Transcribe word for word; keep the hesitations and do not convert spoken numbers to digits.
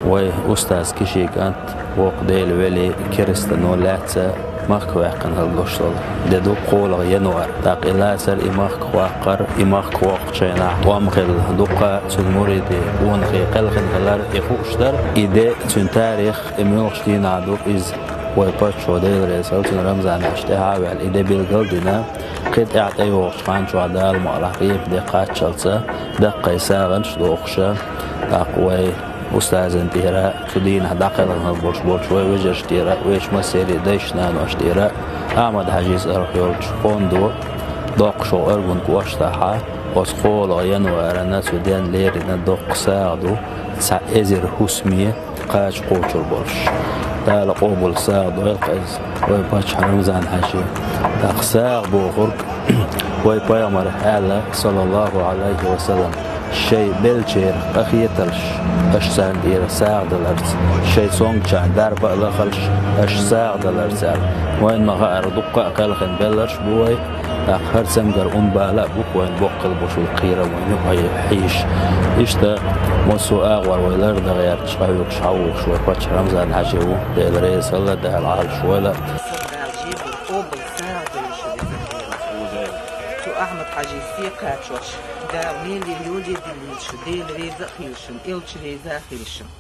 Вай устаз Кишин кӀант, воккха Дела велий, керстано лаьцна махка ваьккхина хила гуш долу де ду кхоалгӀа январь. ТӀаккха и лацар, и махка ваккхар, и махка воккхучу хенахь тӀом хилла дуккха а цуьнан муридийн къонахий кхелхина хилар, и хууш дара. И де, цуьнан тарих, и муьлхачу дийнахь ду иза, вай паччахьо, Дела реза хуьлда цунна, Рамзан-Хьаьжа тӀаьхьа а ваьлла, и де билгалдина, кхин тӀаьхьа тӀейогӀучу хан чохь Дала мукъалахь, кхечу ден кхаччалца даккхий сагӀанаш а дохуш, тӀаккха вай устазан тӀера, цу дийнахь дӀакхелхина болуш болчу вай вежаршна тӀера, вешан массеран а дайшна-наношна тӀера, Ахьмад-Хьаьжис арахь йолчу фондо доккхуш долу Аргун кӀоштахь, оцу кхоалгӀа январана цу денна леррина доккха сагӀа ду, цхьа эзар хӀусаме кхача кхочур болуш. Дала къобал сагӀа дойла-кх иза вай паччахьан Рамзан-Хьаьжин. ТӀаккха сагӀа бохург, вай пайхамара аьлла, саллаллаху Ӏалайхи ва саллам, шайн беллачарах къахеталаш, аша царна тӀера сагӀа даларца, шайн цомгучарна дарба а лахалаш, аша сагӀа даларца аьлла. Вайна ма-хаъара, дуккха а кхелхина белларш а бу вай, тӀаккха хӀара цамгар ун бала а бу-кх вайна боккха хила болуш болу кхерам вайна юкъахь хьийзаш. Иштта массо а агӀор вай лардан гӀерташ, къахьоьгуш, хьалхавогӀуш вай паччахь Рамзан-Хьаьжи ву, Дела реза хуьлда, Дала Ӏалаш войла. Къобал сагӀа дойла шу веза. Цу Ахьмад-Хьаьжин сий кхачош, Дала мел йоле дилла шу, Дела реза а хуьлда шуна, элча реза а хуьлда шуна.